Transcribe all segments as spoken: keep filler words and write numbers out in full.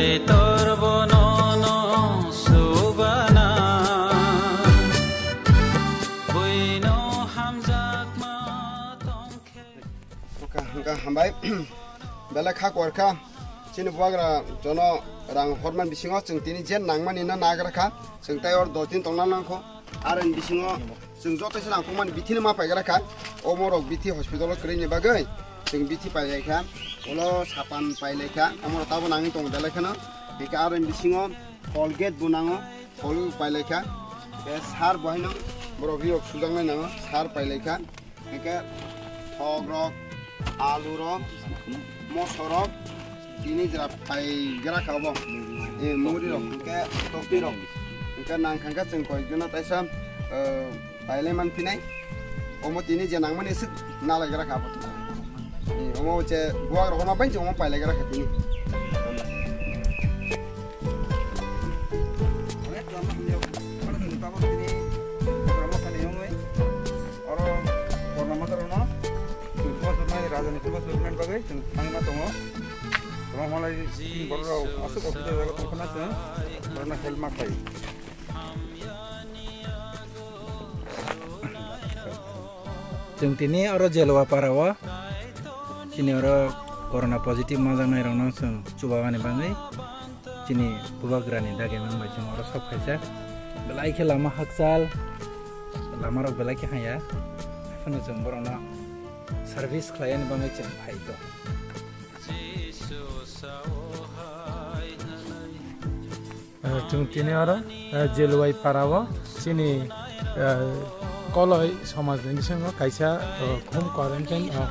Tor bono no subana, buino hamjakma tongkhe. Wngkha, wngkha, hambai. Belai kha kuar kha. Chini bubagra jono rang horman bisingo chwng tini je nangmani no nagra kha. Chwng tai or dos din tongna nangkho. Aro ni bisingo chwng joto se nangkukmani bithi no ma paigra kha. Omo rok bithi hospital o kwrwini bagwi chwng bithi pailai kha. Ulo sapan pailai kha. Omo rok tabo nangwi tongo belai kheno. Hingkhe aro ni bisingo Colgate bo nango. Colgate pailai kha. Tei sar bo haino borok ri rok sujaknai nango. Sar pailai kha. Hingkhe thok rok, alu rok, moso rok, tini jora paigra kha obo. Eh, muri rok, hingkhe tokti rok. Hingkhe nang kha khe chwng koi jona taisa, eh, pailai man phinai. Omo tini je nangmani swk nalaigra kha obo. Eh, omo je buwak rok ma bai je omo pailagra kha tini. Oro Borno Mata rokno Turbo Surnai, Rajani Turbo Surnai bagwi chwng thangma tongo. Tamo hwnlai borok rok aswk office o jaga tongkhana chwng borokno help ma khlai. Chwng tini oro Jelwa para o chini oro corona positive manjaknai rokno chwng chubamani bagwi chini bubagrani dagi mang bai chwng oro sok phaijak. Belai khe lama hakchal, lama rok belai khe haya. Haphano chwng borokno service khlaiyani bagwi chwng phai tongo. Ah, chwng tini oro, ah, Jelwai para o chini, ah, Koloi somaj ni bisingo kaisa, ah, home quarantine, ah,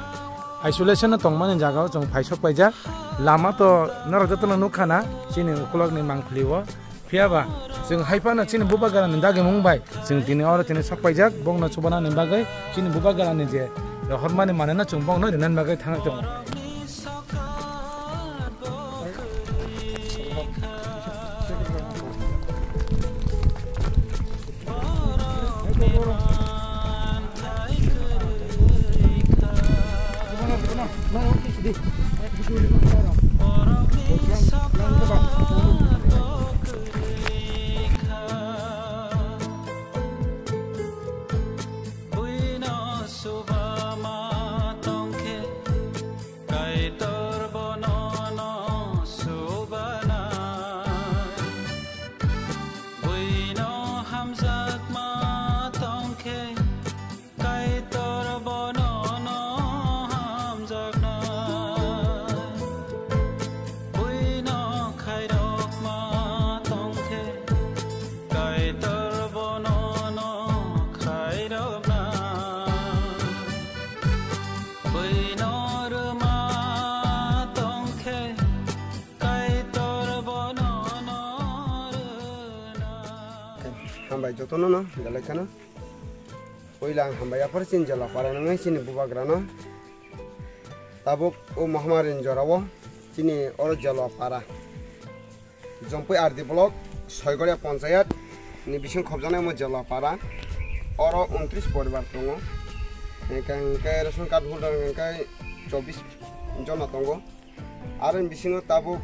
isolation o tongmani jaga o chwng phaisok paijak. Lama to norok jotono nukha na chini ukulok ni mangpili o. Phiya ba chwng hai phano chini bubagra ni dagimung bai chwng tini oro tini sok paijak, bongno chubanani bagwi chini bubagra ni je rohormani maneno chwng bongno rinani bagwi thangwi tongo. Buino subama tongkhe, Kaitor bono no subana. Buino hamjakma tongkhe, Kaitor bono no hamjakna. Buino khairokma tongkhe, Kaitor bono no khairokna. Buino rwma tongkhe, Kaitor bono no rwna. Hambai jotono no belai kheno. Puila ang hambai yaphar chini Jelwa para nangwi chini bubagrano. Tabuk o mahamari ni jorao chini oro Jelwa para, Jompui R D block, Soigoria ponchayat ni bising khobjaknai omo Jelwa para. Oro untris poribar tongo. Hingkhe, hingkhe ration card holder hingkhe chobbish jona tongo. Aroni bisingo tabuk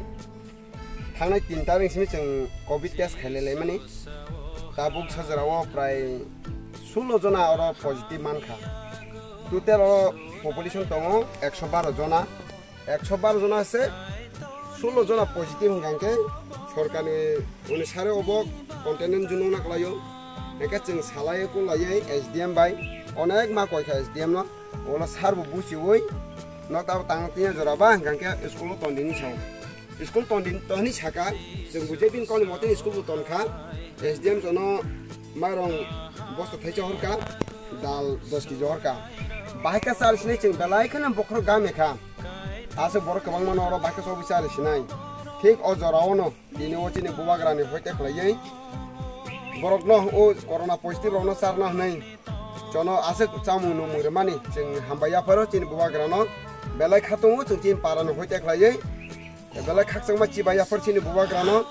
thangnai tin tarik simi chwng covid test khailai laimani. Tabuk sajora o prai sullo jona oro positive mankha. Total o population tongo ekso baro jona. Ekso baro jona se sullo jona positive hwnkha hwnkhe sorkarni unisare obo containment zone wngna kwlaio. Hwnkhe chwng salai kulaiwi S D M bai onek ma koikha S D M no. Ola sar bo buchiwi nok tabo tang tiya jora ba hwnkha khe school o tondini sao. School tondini tohni saka chwng bujai bini koni mote school bo tonkha. S D M jono mairong bosta thaisa horka, dal dos kg horka. Bahai khe chari sinai chwng belai kheno bokhorok game kha. Aswk borok kwbangma no oro bahai khe chobwi chari sinai. Thik o jora o no tini o chini bubagrani hoite khlaiwi borokno o corona positive rokno charna hwnwi jono aswk chamung nungmung rwmani chwng hambai yapharo chini bubagrano belai kha tongo chwng chini parano hoite khlaiwi belai khakchangma chibai yaphar chini bubagrano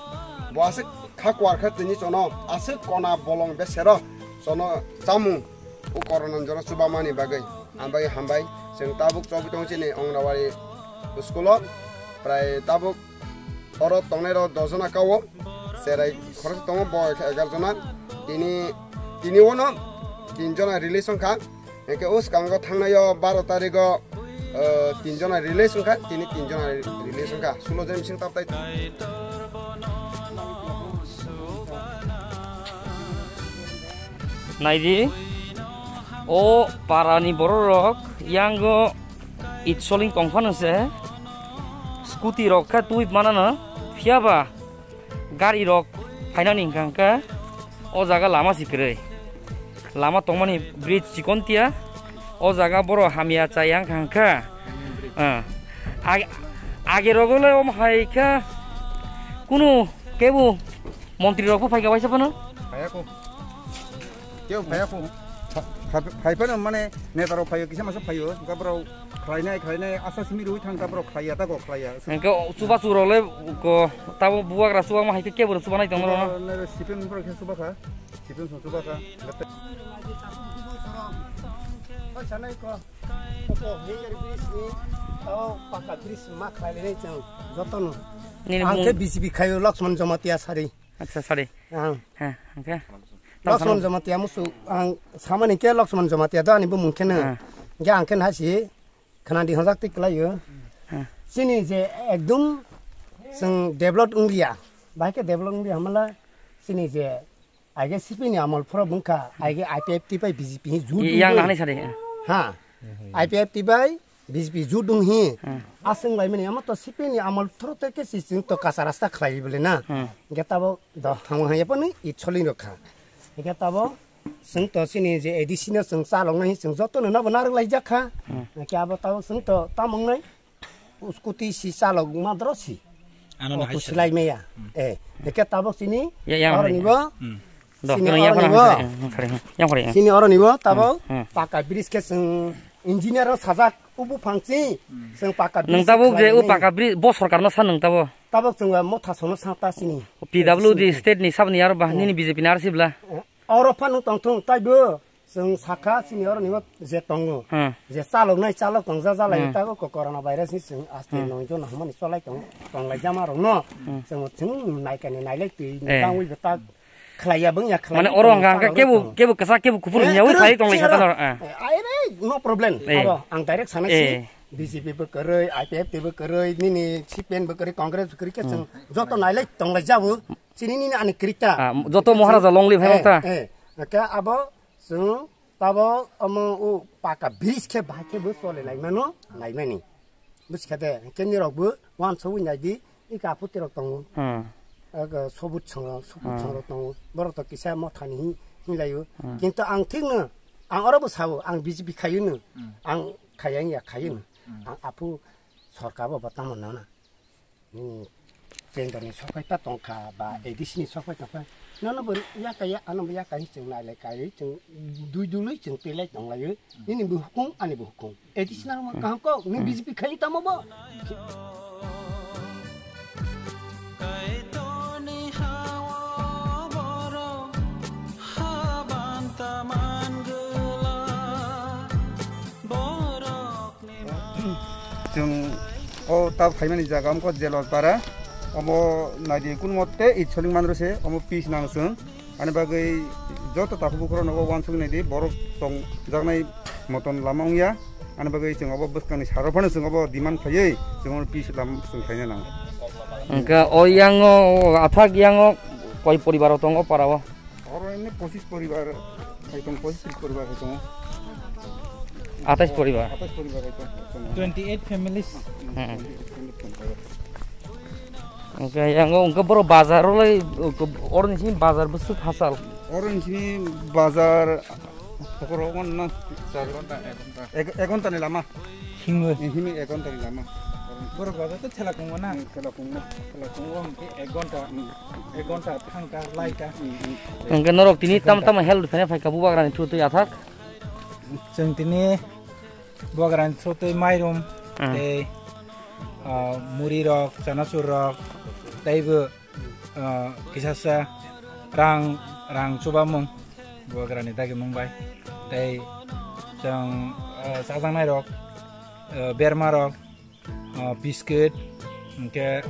bo aswk kha kuar kha tini jono aswk kona bolong besero jono chamung o corona ni jora chubamani bagwi. Hambai, hambai. Chwng tabuk chobwi tongo chini Anganwadi school o. Prai tabuk Oro tongnai rok dos jona kao. Cherai khoroksa tongo, bo egar jona. Tini, tini ono tin jona release wngkha. Hingke o swkango thangnaio baro tarigo, eh, tin jona release wngkha, tini tin jona release wngkha. Sulo jai mising taptai. Naidi, o parani bororok yango itsoling tongphano se scooty rok khe twi manano, phiyaba gari rok phainani hwnkha hwnkhe o jaga lama si kwrwi. Lama tongmani bridge chikon tiya. O jaga borok hamya chaya wngkha hwnkhe. Ah. Ag-, age rogo le omo hai khe kunu kebo montri rok bo phaikha waisa phano. Phaiya ko. Kebo phaiya ko. Pha-, pha-, phai phano mane neta rok phaio, kisa masa phaio, hwnkhe borok khlainai, khlainai, asa simi rwi thang, ta borok khlaiya, ta kok khlaiya. Hwnkhe chubachu rok le ko, tabo bubagra chubakma hai khe kebo chubanai tong norok no. Nere sipin borok khe chubakha, sipin song chubakha. Paka bridge ma khlainai chwng jotono. Nini ang khe bung- B J P khaio Lakshman Jamatia sari. Acha, sari. Ang. He, hwnkhe? Lakshman Jamatia musu ang samani khe Lakshman Jamatia do ani bumung kheno. Ah. Hwnkhe ang khe nasi khana di hojak tik khlaio. Ah. Chini je ekdum chwng develop wngliya. Bahai khe develop wngliya hamala chini je aige C P I ni amol phoro bwngkha, aige I P F T bai B J P hi jut yang wngwi. Nani sari. Ha. I P F T bai B J P jut wng hi. Hmm. Aswng laimani amo to C P I ni amol thoro te khe si chwng to kacha rasta khlai bole na. Hmm. Hingke tabo do hamo haya phano i choli rok kha. Hingke tabo chwng to chini je A D C no chwng chalok nai chwng joto no nabo narwk laijak kha. Hmm. Hingke abo tabo chwng to tamung nai scooty si chalok ma doro si. Ano no Auto hai silai meya. Hmm. Eh, hingke tabok chini Ya, ya, oro hai. Nibo. Hmm. Do, Sini yang oro phari, nibo. Yang phari, yang phari, yang phari. Sini oro nibo, tabo, Hmm, hmm. Paka bridge khe chwng engineer rok sajak, ubu phangchi, chwng paka bridge Nwng tabuk je khlai u nai. Paka bridge, bo sorkar no sa nwng tabo. Tabok chwng motha sono sa ta sini. P W D state ni sabni aro ba, Hmm. nini B J P ni R C bla. Oro phano tongthung, taibo chwng sakha sini oro nibo je tongo. Hmm. Je chalok nai chalok tongja jalai Hmm. tago ko corona virus ni chwng aste Hmm. nong jono hamani cholai tong, tonglai jama rok no. Hmm. Chwng chwng naikani nailai twi Eh. tangwi bo tak Khlaiya bwngya khlaiya Mane oro tong hwnka hwnka salo kebo, rok tong. Kebo kwchak kebo kuphur Eh, hwnyawi kwrwi, phai tong lai kwrwi. Satano, eh. Ai, ai, no problem. Eh. Abo ang direct sana si Eh. B J P bo kwrwi, I P F T bo kwrwi, nini C P M bo kwrwi, Congress bo kwrwi khe chwng Hmm. joto nailai tong lai jabo. Chini nini ani kwrwi ta. Ah, joto Maharaja long live hai Eh, ta. Eh. Khe abo chwng tabo omo o paka bridge khe bahai khe bo chole lai mano, lai mani. Buskha de, hwnkhe nirokbo uansugwi naidi, i kaputirok tongo. Hmm. Ag, sobut songrok, sobut Hmm. songrok tongo. Borok to kisa mothani hi-, hinlaio. Hmm. Kintu ang thikno, ang orobo sao, ang B J P khaiyuno, Hmm. ang khaya wngya khaiyuno. Hmm. Ang aphu sorkarbo bo tamo nana. Nini kendroni sophai ta tongkha ba A D C ni sophai tongkha. Nono bo yakaya, ano bo yakaya chwng nailai kaiwi chwng dui dului chwng twilai tonglaio. Nini bo hukum, ani bo hukum. A D C nang kaham kok, nini B J P khai tamo bo. Chwng o ta phaimani jaga wngkha Jelwar para. Omo naidi kun mote i soling manro se, omo pis nang chwng. Ani bagwi joto takhuk bukhurok nogo uansugwi naidi, borok tongjaknai moton lama wngya. Ani bagwi chwng obo bwskangni saro phano chwng obo demand khaiwi chwng omo pis lam chwng khaina nango. Hwnkhe o yango, o athak yango koi poribar rok tongo para o? Oro emni pochis poribar hai tong, pochis tris poribar hai tongo. Atais poribar. Atais poribar hai tong, tongo. Twenty eight families. Hmm. Hwnkhe yango hwnkhe borok bazar rok lai, oro ni simi bazar bwswk hachal. Oro ni simi bazar pokoro wngna char ghonta, ek ghonta. Ek, ek ghonta ni lama. Himwi. Eh, himwi ek ghonta ni lama. Borok bazar to thela kungma na? Hmm, thela kungma. Thela kungma hwnkhe ek ghonta, hmm, ek ghonta thangkha, laikha. Hmm, hmm. Hwnkhe norok tini tam tam help phene phaikha bubagrani through twi athak? Chwng tini bubagrani through twi mairum Hmm. tei, ah, muri rok, chanachur rok, teibo ah, kisasa rang, rang chubamung bubagrani dagimung bai. Tei chwng, ah, chajaknai rok, ah, berma rok, ah, biscuit, hwnkhe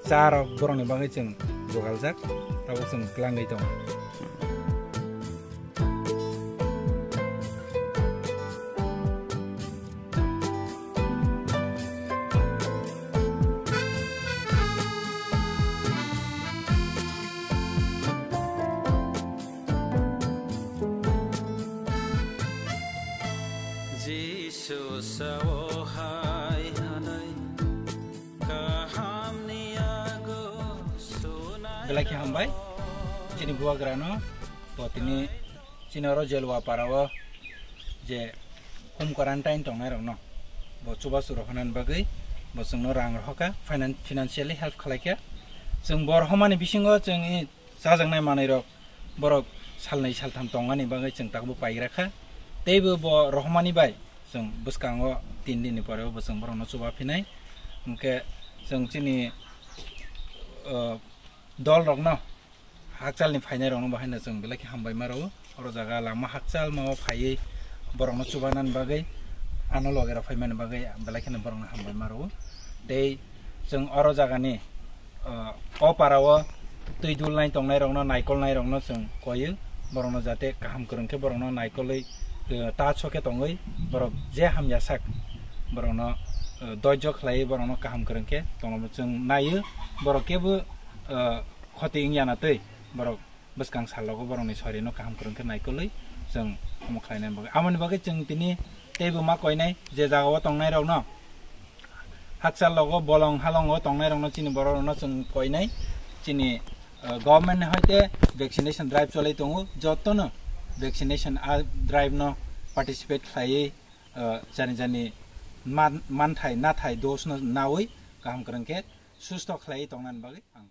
cha rok borokni bagwi chwng jugaljak, tabuk chwng twlangwi tongo. Jisu sao hai hwnwi kahamni yago sunai. Belai khe hambai chini bubagrano, bo tini chini oro Jelwa para o je home quarantine tongnai rokno bo chubachu rohornani bagwi bo chwngno rang rohorkha, finan-, financially help khlaikha. Chwng bo rohormani bisingo chwng i chajaknai manwirok borok salnwi saltham tongmani bagwi chwng tabuk paigrakha. Teibo bo rohormani bai chwng bwskango tin dinni pore bo chwng borokno chuba phinai. Hwnkhe chwng chini, uh, dolrokno, hakchalni phainairokno bo haino chwng belai khe hambai ma rwo. Oro jaga lama hakchalmao phaiwi borokno chubanani bagwi ano logerok phaimani bagwi belai kheno borokno hambai ma rwo. Tei chwng oro jagani, uh, o parao twi dulnai tongnairokno, naikolnairokno chwng koiyo, borokno jate kaham kwrwng khe borokno naikolwi, uh, ta chokhe tongwi borok je hamya sak borokno, uh, doijo khlaiwi borokno kaham kwrwng khe tongma chwng naiyo. Borok kebo, uh, khoti wngya na twi borok bwskang salogo borokni sorino kaham kwrwng khe naikolwi chwng omo khlainani bagwi. Amoni bagwi chwng tini teibo ma koinai, je jagao tongnairokno, hakchal logo, bolong halongo tongnairokno, chini bororokno chwng koinai. Chini, uh, government ni hoite vaccination drive cholwi tongo, jotono vaccination a drive no participate khlaiwi, uh, jani jani man-, manthai nathai dose no nawi kaham kwrwng khe susto khlaiwi tongnani bagwi ang